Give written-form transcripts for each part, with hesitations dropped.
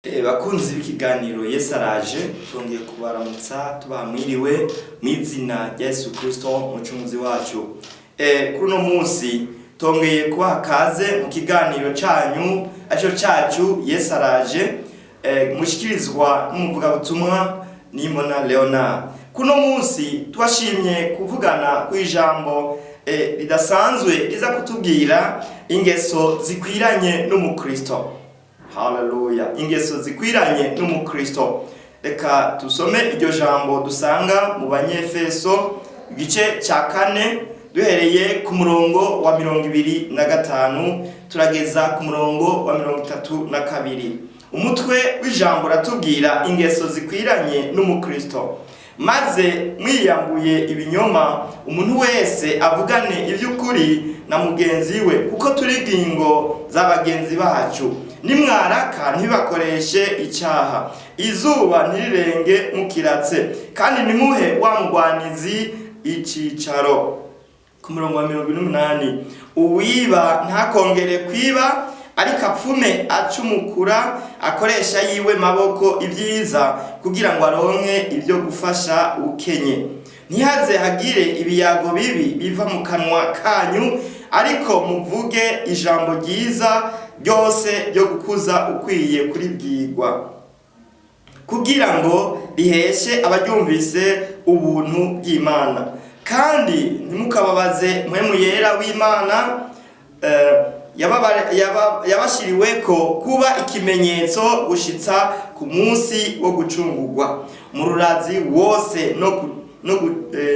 Bakunzi b'ikiganiro Yesu araje, twongeye kubaramutsa tubaha mwiriwe mu izina rya Yesu Kristo Mucunguzi wacu. Kuri uno munsi tongeye kubaha kaze mu kiganiro canyu arico cacu Yesu araje, mushikirizwa n'umuvugabutumwa Nimona Leonard. Kuno munsi twashimye kuvugana ku ijambo ridasanzwe riza kutubwira ingeso zikwiranye n'umukristo. Haleluya! Ingeso zikwiranye n'umukristo. Reka tusome iryo jambo dusanga mu Banyefeso igice cya 4, duhereye ku murongo wa 25 turageza ku murongo wa 32. Umutwe w'ijambo uratubwira ingeso zikwiranye n'umukristo. Maze mwiyambuye ibinyoma, umuntu wese avugane iby'ukuri na mugenzi we, kuko turi ingingo za bagenzi bacu. Nimwaraka ntibakoreshe icyaha, izuba ntirirenge mukiratse, kandi ntimuhe wa mugwanizi icicaro. Ku murongo wa 48: uwiba ntakongere kwiba, ariko apfume acumukura, akoresha yiwe maboko ibyiza, kugira ngo aronke ibyo gufasha ukenye. Ntihaze hagire ibiyago bibi biva mu kanwa kanyu, ariko muvuge ijambo ryiza ryose ryo gukuza ukwiye kuribwirwa, kugira ngo riheshe abaryumvise ubuntu bw'Imana. Kandi ntimukababaze Mpwemu Yera w'Imana, yabashiriweko kuba ikimenyetso gushitsa ku munsi wo gucungurwa. Umururazi wose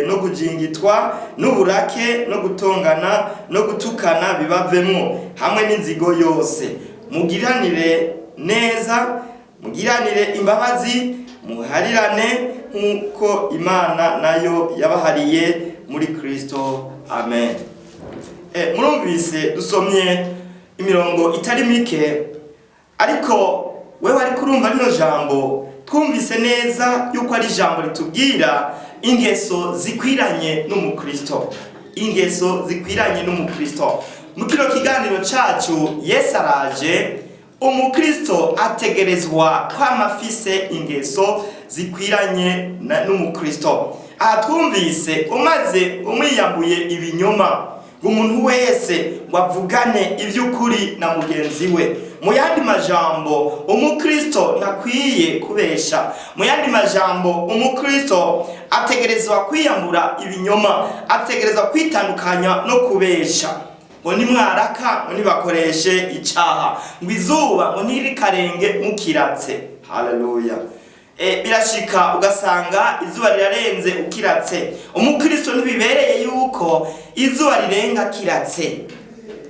no kujingitwa n'uburake no gutongana no gutukana bibavemwo, hamwe n'inzigo yose. Mugiranire neza, mugiranire imbabazi, muharirane nk'uko Imana nayo yabahariye muri Kristo. Amen. Murumvise dusomye imirongo itari mike, ariko wewe ariko urumva rino jambo, twumvise neza yuko ari ijambo ritubwira ingeso zikwiranye n'umukristo, ingeso zikwiranye n'umukristo. Mu kino kiganiro cacu Yesu araje, umukristo ategerezwa kwama afise ingeso zikwiranye n'umukristo. Aha twumvise umaze umwiyambuye ibinyoma, ngo umuntu wese ngo avugane iby'ukuri na mugenzi we. Mu yandi majambo, umukristo ntakwiye kubesha. Mu yandi majambo, umukristo ategerezwa kwiyambura ibinyoma, ategerezwa kwitandukanya no kubesha. Ngo nimwaraka ngo ntibakoreshe icaha, ngo izuba ngo ntirikarenge mukiratse. Haleluya! Birashika ugasanga izuba rirarenze ukiratse. Umukristo ntibibereye yuko izuba rirenga kiratse.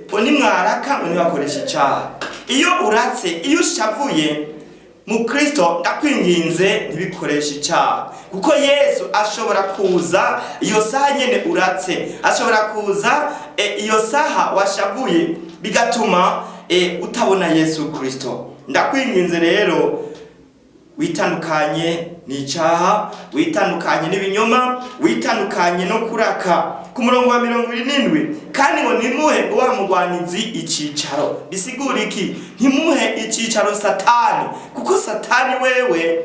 Ngo nimwaraka ngo ntibakoreshe icaha. Iyo uratse, iyo ushavuye, mukristo, ndakwinginze ntibikoreshe icaha, kuko Yesu ashobora kuza iyo saha nyene uratse, ashobora kuza iyo saha washavuye, bigatuma utabona Yesu Kristo. Ndakwinginze rero witandukanye n'icaha, witandukanye n'ibinyoma, witandukanye no kuraka. Ku murongo wa 77: kandi ngo ntimuhe ngo wa mugwanizi icicaro. Bisigura iki? Ntimuhe icicaro Satani, kuko Satani wewe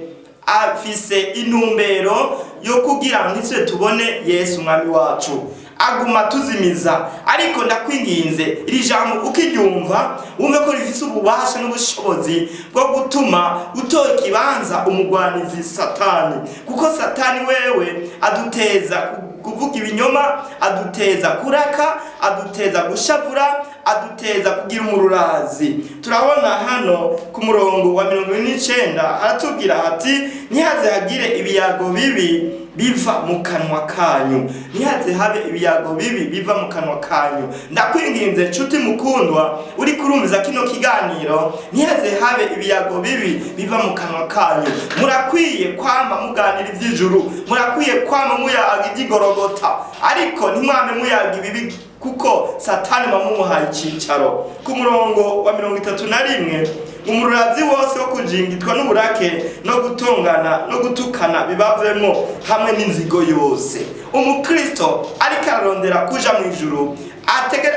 afise intumbero yo kugira ngo ntitwe tubone Yesu Umwami wacu, aguma tuzimiza. Ariko ndakwinginze, iri jambo ukiryumva wumve ko rifise ububasha n'ubushobozi bwo gutuma utora ikibanza umugwanizi Satani, kuko Satani wewe aduteza kuvuga ibinyoma, aduteza kuraka, aduteza gushavura, aduteza kugira umururazi. Turabona hano ku murongo wa 49 haratubwira hati: ntihaze hagire ibiyago bibi biva mu kanwa kanyu, ntihaze habe ibiyago bibi biva mu kanwa kanyu. Ndakwinginze nshuti mukundwa uri kurumviza kino kiganiro, ntihaze habe ibiyago bibi biva mu kanwa kanyu. Murakwiye kwama muganira iby'ijuru, murakwiye kwama muyaga iby'igorogota, ariko ntimwame muyaga ibibi, kuko Satani mumumuhaye icicaro. Ku murongo wa 31: umururazi wose wo kujingitwa n'uburake no gutongana no gutukana bibavemo, hamwe n'inzigo yose. Umukristo ariko ararondera kuja mu ijuru,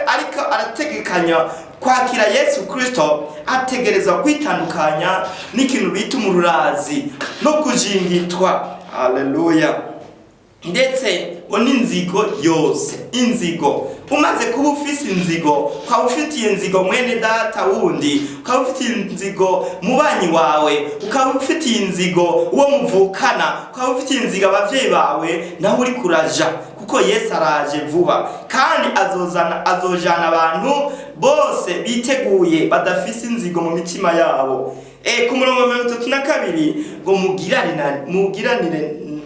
ariko arategekanya. Kwakira Yesu Kristo ategerezwa kwitandukanya n'ikintu bita umururazi no kujingitwa. Haleluya! Ndetse ngo n'inzigo yose. Inzigo, umaze kuba ufise inzigo, ukaba ufitiye inzigo mwene data wundi, ukaba ufitiye inzigo mubanyi wawe, ukaba ufitiye inzigo uwo muvukana, ukaba ufitiye inzigo abavyeyi bawe, nawe uri kuraja, kuko Yesu araje vuba kandi azozana, azojana abantu bose biteguye, badafise inzigo mu mitima yabo. Ku murongo wa 32 ngo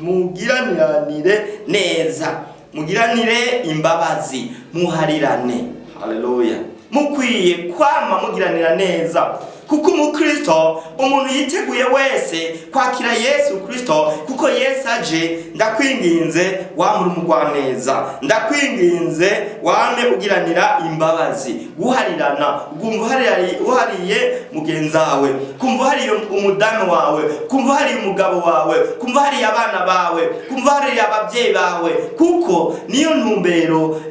mugiraniranire neza, mugiranire imbabazi, muharirane. Haleluya! Mukwiye kwama mugiranira neza, kuko umukristo, umuntu yiteguye wese kwakira Yesu Kristo, kuko Yesu aje, ndakwinginze wamure umugwaneza, ndakwinginze wame ugiranira imbabazi, guharirana, ukumva uhariye mugenzawe, kumva uhariye umudamu wawe, kumva uhariye umugabo wawe, kumva uhariye abana bawe, kumva uhariye ababyeyi bawe, kuko niyo ntumbero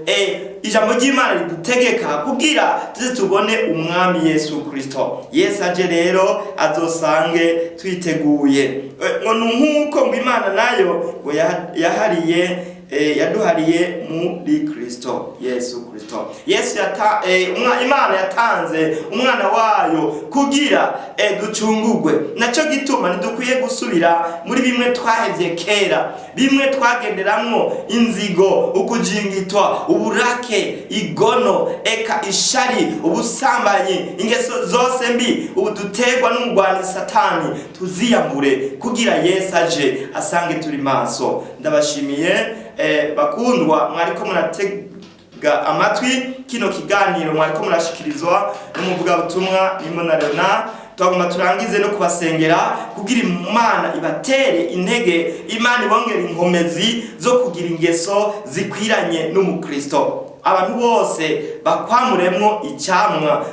ijambo ry'Imana ridutegeka kugira tuze tubone umwami Yesu Kristo. Yesu aje rero azosange twiteguye. Ngo ni nk'uko ngo Imana nayo ngo yahariye, yaduhariye muri Kristo Yesu. Kristo Yesu Imana yatanze umwana wayo kugira ducungugwe. Naco gituma ntidukwiye gusubira muri bimwe twahevye kera, bimwe twagenderamwo: inzigo, ukujingitwa, uburake, igono, eka ishari, ubusambanyi, ingeso zose mbi ubu duterwa n'umugwani Satani. Tuziyambure kugira Yesu aje asange turi maso. Ndabashimiye, bakundwa mwariko muratega amatwi kino kiganiro, mwariko murashikirizwa n'umuvugabutumwa Nimona Leonard. Twagomba turangize no kubasengera kugira Imana ibatere intege, Imana ibongere inkomezi zo kugira ingeso zikwiranye n'umukristo. Abantu bose bakwamuremwo icyamwa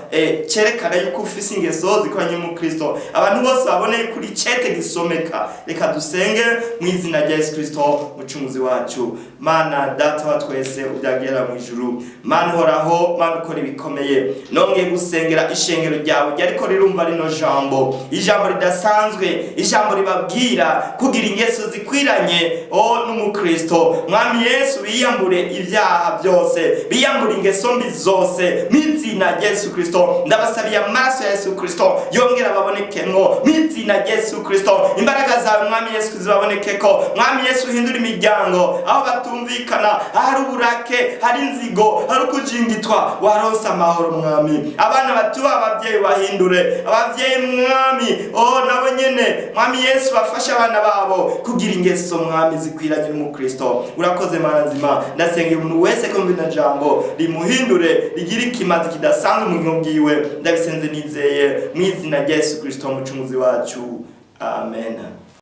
cerekana yuko ufise ingeso zikwiranye n'umukristo, abantu bose babone yuko uri cete gisomeka. Reka dusenge mu izina rya Yesu Kristo mucunguzi wacu. Mana Data wa twese ubyagera mu ijuru, Mana uhoraho, Mana ukora ibikomeye, nongeye gusengera ishengero ryawe ryariko rirumva rino jambo, ijambo ridasanzwe, ijambo ribabwira kugira ingeso zikwiranye o n'umukristo. Mwami Yesu, biyambure ibyaha byose, biyambure ingeso mbi zose mu izina rya Yesu Kristo. Ndabasabiye amaraso ya Yesu Kristo yongera babonekemwo mu izina rya Yesu Kristo. Imbaraga zawe, Mwami Yesu, zibabonekeko. Mwami Yesu, uhindure imiryango aho batumvikana, ahari uburake, hari inzigo, hari ukujingitwa, waronse amahoro. Mwami, abana batuba ababyeyi bahindure ababyeyi. Mwami, oh, nabo nyene, Mwami Yesu, bafashe abana babo kugira ingeso, Mwami, zikwiranye n'umukristo. Urakoze, Mana nzima. Ndasengera umuntu wese ko mbina jambo rimuhindure, rigire ikimazi kidasanzwe mu bugingo bwiwe. Ndabisenze nizeye mu izina rya Yesu Kristo mucunguzi wacu, amen.